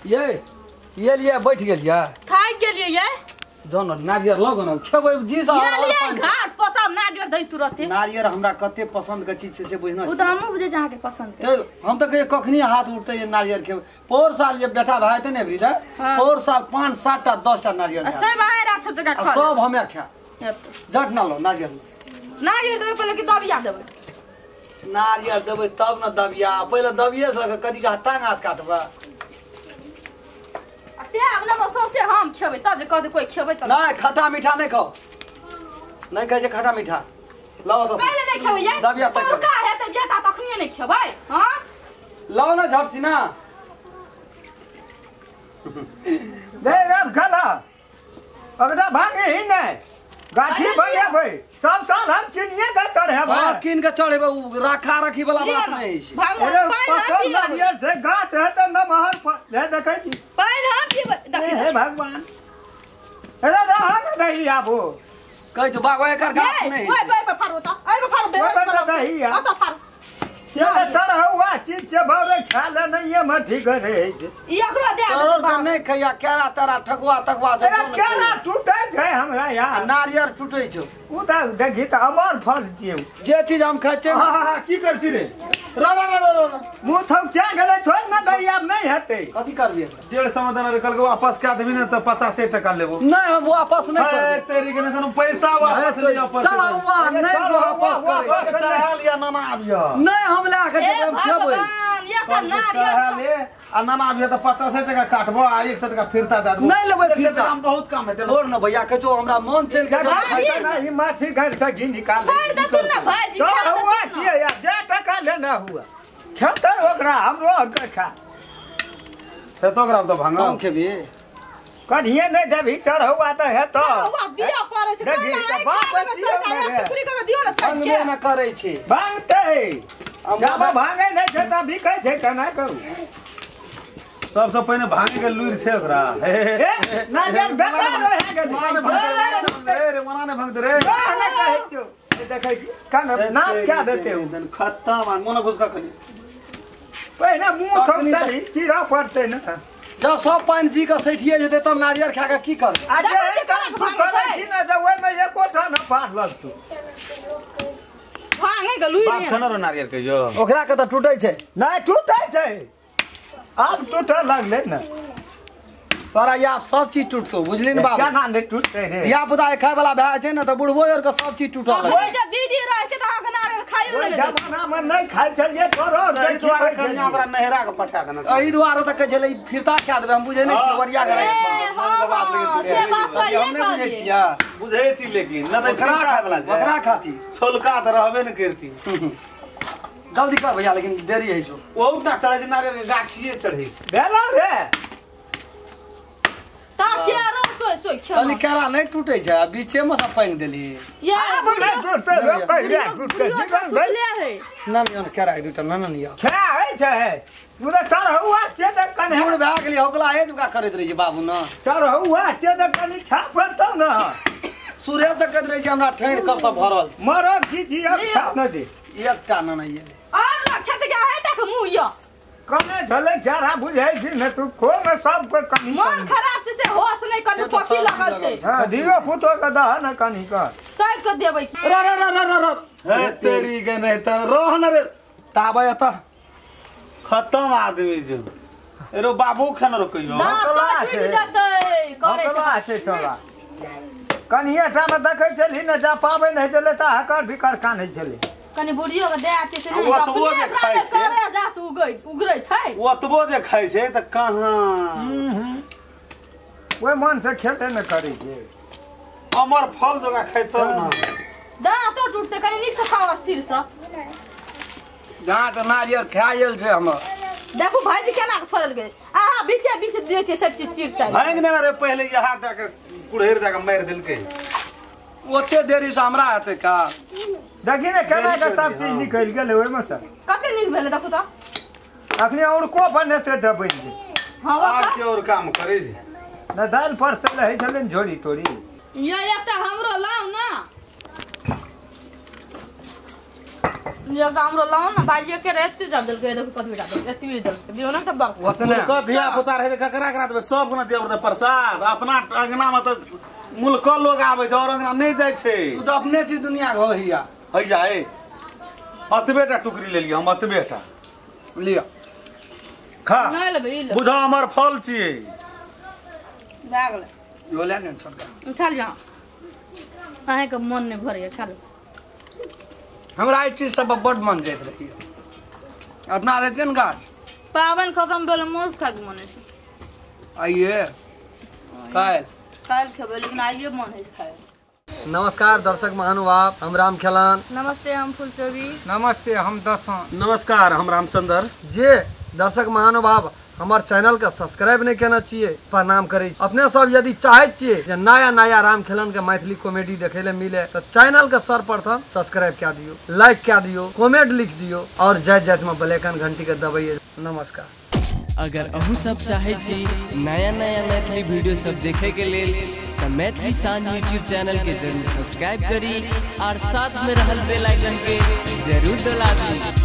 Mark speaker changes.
Speaker 1: ये लिए बैठ गेलियै
Speaker 2: थाकि गेलियै ये
Speaker 1: जन नारियर लगो न खेबै जी
Speaker 2: ये लिए घाट पर सब नारियर दै तुरते।
Speaker 1: नारियर हमरा कते पसंद के चीज छै से बुझना
Speaker 2: उ त हमहु बुझै छै अहाँ के पसंद के
Speaker 1: छै। हम त कहियो कखनी हाथ उठते ये नारियर खेबै। पोर साल ये बेटा भाई त ने वृद्धा पोर साल 5 7 टा 10 टा नारियर
Speaker 2: सब आए राछो जगह खा
Speaker 1: सब हमे खा जट ना लो नारियर
Speaker 2: नारियर देबै पहिले कि दबिया देबै?
Speaker 1: नारियर देबै तब न दबिया पहिले दबिये से लके कदी का टांग हाथ काटबा
Speaker 2: ते अपना में सौसे हम खेबै तब जे कहते कोई खेबै तब
Speaker 1: नहीं खट्टा मीठा नहीं खाओ नहीं खाइ छै खट्टा मीठा लाओ तो
Speaker 2: पहिले नहीं खेबै ये
Speaker 1: दबिया तक
Speaker 2: का है त बेटा तखनी नहीं खेबै। हां
Speaker 1: लाओ ना झट सी ना
Speaker 3: दे राम खाला अगदा भांगे ही नहीं गाछी बनेबै सब साल हम किनिए के चढ़ेबै।
Speaker 1: हां किन के चढ़ेबै उ राखा रखी वाला बात नहीं छै।
Speaker 3: भांग नारियल छै गाछ है त नमहर ले देखै छी
Speaker 2: पानि हम पीबै देखि
Speaker 3: हे भगवान अरे रह न दही आबो
Speaker 1: कहै छौ बाबा एकर गाछ नहीं
Speaker 2: ओइ ओइ पर फाड़ो त ओइ पर फाड़ो
Speaker 3: दही
Speaker 2: आ त फाड़ो
Speaker 3: से चढ़ौआ चीज छै भौरे खाले नहीं है म ठीक रहे छै
Speaker 2: ई एकरो दे
Speaker 1: तोर के नहीं खैया केरा तेरा ठकुआ तकुआ
Speaker 3: छै केरा टूटै छै हमरा यार
Speaker 1: नारियर टूटै छै
Speaker 3: उ त देखी त अमर फल छियै
Speaker 1: जे चीज हम खाइ छियै।
Speaker 4: हां की कर छी रे रा रा रा रा
Speaker 3: मुंह थौचा गेलै छोड़ न दही आब नहीं हेतै
Speaker 1: कथि करबियै
Speaker 4: 150 में देना रे कल के वापस कए देबी ने त 50 टका लेबो।
Speaker 1: नहीं हम वापस नहीं करबै
Speaker 4: तेरी के ने पैसा वापस ले जाओ
Speaker 1: चल हुआ नहीं वापस करबै
Speaker 4: चढ़ा लिया नाना आबिया
Speaker 1: नहीं हम ला के देबै हम खेबै
Speaker 2: ये नारियल
Speaker 4: ले आ नाना आबिया त 50 टका काटबो आ 100 टका फिरता दे देबो
Speaker 1: नहीं लेबै फिरता
Speaker 4: काम बहुत कम हेतै
Speaker 1: छोड़ न भैया कहै छौ हमरा मन चलि गेल
Speaker 3: नहीं माछी घर से घी निकाल
Speaker 2: छोड़ दे तू ना भाई जी
Speaker 3: चढ़ौआ छियै यार जे टका लेना हुआ खेतै ओकरा हमरो और के खा
Speaker 4: से तो ओकरा त भांगा
Speaker 1: कम खेबी
Speaker 3: कनिए नहीं देबी चढ़ौआ त हेतौ
Speaker 2: चढ़ौआ दिया पड़ै छै काला टुकड़ी के दियो न सब
Speaker 1: भांगबे न करै छै
Speaker 3: भांगतै जब भांगे नहीं छै त बिकै छै केना करू
Speaker 4: सबसे पहिने भांगे के लुरि छै ओकरा
Speaker 3: हे नारियल बेकार रहे गेल
Speaker 4: रे रे मना ने भांगते रे
Speaker 3: ना कहै छौ देखै कान नाश क्या देते हो
Speaker 4: खत्म आ मोन घुसका खाली
Speaker 3: पहिने मुंह थौचा चीरा पड़तै न
Speaker 1: जब सब पानि जी के सठिए जेतै तब नारियल खा के की करबै?
Speaker 3: आ जे तू करै छी न जे ओहिमे एकोटा न पार लगतौ
Speaker 2: भांगे के लुरि
Speaker 4: बाप खना रो नारियल कहियो
Speaker 1: ओकरा के त टूटै छै
Speaker 3: नहीं टूटै छै आब टूटऽ लगलै न
Speaker 1: तोरा आब सब चीज टूटतो बुझली न बाबू
Speaker 3: केना नहीं टूटतै रे
Speaker 1: धिया पुता के खाय वाला भए छै न त बुढ़बो आर के सब चीज टूटऽ लगै
Speaker 2: ओइ जे दीदी रहै छै त अहाँ के नारियल खाइयो
Speaker 3: ओहि
Speaker 2: नहि देत।
Speaker 3: जमाना मे नहीं खाइ छलियै तोरो
Speaker 4: एहि दुआरे कन्या ओकरा नहिरा के पठा देना
Speaker 1: एहि दुआरे त कहै छलै फिरता खा देबै हम बुझै नहि छियै ओरिया के
Speaker 2: से बात सही
Speaker 1: हम नहि बुझै छियै
Speaker 4: बुझै छी लेकिन न त फिरता वाला छै
Speaker 1: ओकरा खातिर
Speaker 4: छोलका त रहबे न करती
Speaker 1: जल्दी कर भैया लेकिन देरी होइ छौ
Speaker 4: ओहू ना चढ़ै छै नारियल के गाछिए चढ़ै छै
Speaker 3: भेलौ रे
Speaker 2: ता केरो सोय सोय खेलौ
Speaker 1: कहली केरा नहीं टूटै छै आ बीचे में सब पानि देली
Speaker 2: ये
Speaker 3: आब नहीं टूटतै रे पहिले टूटतै जीवन भरि
Speaker 2: है
Speaker 1: ना ना केरा के दूटा ना ना लिअ
Speaker 3: खा होइ छै उ त चढ़ौआ छै त कने
Speaker 1: बूढ़ भए गेली होकला हे जुका करैत रहै छै बाबू न
Speaker 3: चढ़ौआ छै त कनि खा पड़तौ न
Speaker 1: सूर्य से कहैत रहै छै हमरा ठेण कब सब भरल छै
Speaker 3: मरब की छी अब खा न दे
Speaker 1: एकटा ना ना ये
Speaker 2: और न खेत के है तक मुंह य
Speaker 3: कने छलै केरा बुझै छी ने तू खो में सब कोई कनी
Speaker 2: मन खराब छै से होश नहीं कनि पखी लगल छै।
Speaker 3: हां दियो पुतो के दह न कनी क
Speaker 2: सब के देबै
Speaker 1: रा रा रा रा रा
Speaker 4: हे तेरी के नहीं त रह न रे
Speaker 1: ताबे एत
Speaker 4: खत्म आदमी जो एरो बाबू खान रो कहियो
Speaker 2: दांत टूट जतै करै
Speaker 3: छै छै चला कनिए टा में देखै छली न जा पाबै नहीं छलै त हकर बिकर कानै छलै
Speaker 2: कनि बुढ़ियो के दे आते से नहीं
Speaker 4: ओतबो जे खाइ छै
Speaker 2: करे जास उगै उगरै छै
Speaker 4: ओतबो जे खाइ छै त कहां
Speaker 3: ओइ मन से खेलते न करै छै
Speaker 4: अमर फल जोगा खाइ तब न
Speaker 2: दांतो टूटते कनि नीक से खाओ स्थिर से
Speaker 1: दांत नारियल खायल छै हमर
Speaker 2: देखू भाईजी केना के छोड़ल गेल आहा बीचे बीच दे छै सब चीज चिर चाय
Speaker 4: भांग देना रे पहिले यहाँ दे के कुड़हेर दे के मारि देलकै
Speaker 1: ओते देरी से हमरा हेतै का
Speaker 3: देखी ने केना के सब चीज निकलि गेलै ओहिमे से
Speaker 2: कते नीक भेलै देखू त
Speaker 3: अखनी और को बनेतै त बनि गेल।
Speaker 2: हां
Speaker 4: आर के और काम करै छै
Speaker 3: न दालि पर से रहै छलै ने झोरी तोरी
Speaker 2: ये एकटा हमरो लाउ ना। ये हमरो लाओ ना भाई के रेती डाल देलकै, देखो कथी डाल देलकै, एतबी देलकै, दियो ना डब्बा।
Speaker 1: ओतने
Speaker 4: धिया पुता रहे ककरा करा देबै, सब के दिया पड़तै प्रसाद। अपना अंगना में तऽ मुल्क लोग आबै छै और अंगना नहीं जाइ छै।
Speaker 1: तू तऽ अपने छी दुनिया के होइया।
Speaker 4: हैया ए अतबे टा टुकड़ी लेलियै हम, अतबे टा
Speaker 1: लिअ
Speaker 4: खा।
Speaker 2: नहीं लेबै ई ले।
Speaker 4: बुझा हमर फल छियै।
Speaker 2: भए गेलै।
Speaker 1: यो ले ने छोटका।
Speaker 2: खा लिअ। अहाँके मन नहि भरैया, खा लिअ।
Speaker 1: हमरा एहि चीज सब पर बड मन जाइत रहैया। अपना रहतियै ने गाछ।
Speaker 2: पाबनि खतम भेल, मासु खाइके मन होइ छै।
Speaker 1: आइये काल्हि
Speaker 2: काल्हि खेबै, लेकिन आइये मन होइ छै खाइ।
Speaker 1: नमस्कार दर्शक महानुभाव, हम राम खेलान।
Speaker 2: नमस्ते, हम फुलचोबी।
Speaker 3: नमस्ते, हम दसों।
Speaker 4: नमस्कार, हम रामचंद्र।
Speaker 1: जे दर्शक महानुभाव हमर चैनल के सब्सक्राइब नहीं केने छियै, प्रणाम करै। अपने सब यदि चाहै छियै जे नया नया राम खेलन के मैथिली कॉमेडी देखे ले मिले तो चैनल के सर्वप्रथम सब्सक्राइब कए दियौ, लाइक कए दियौ, कमेंट लिख दियौ और जाइत जाइत में बेल आइकन घंटी के दबैयै। नमस्कार।
Speaker 5: अगर अहूँ सब चाहे छी नया नया मैथिली वीडियो सब देखे के लेल तो मैथिली शान यूट्यूब चैनल के जरूर सब्सक्राइब करी और साथ में रहल बेल आइकन के जरूर दबा दी।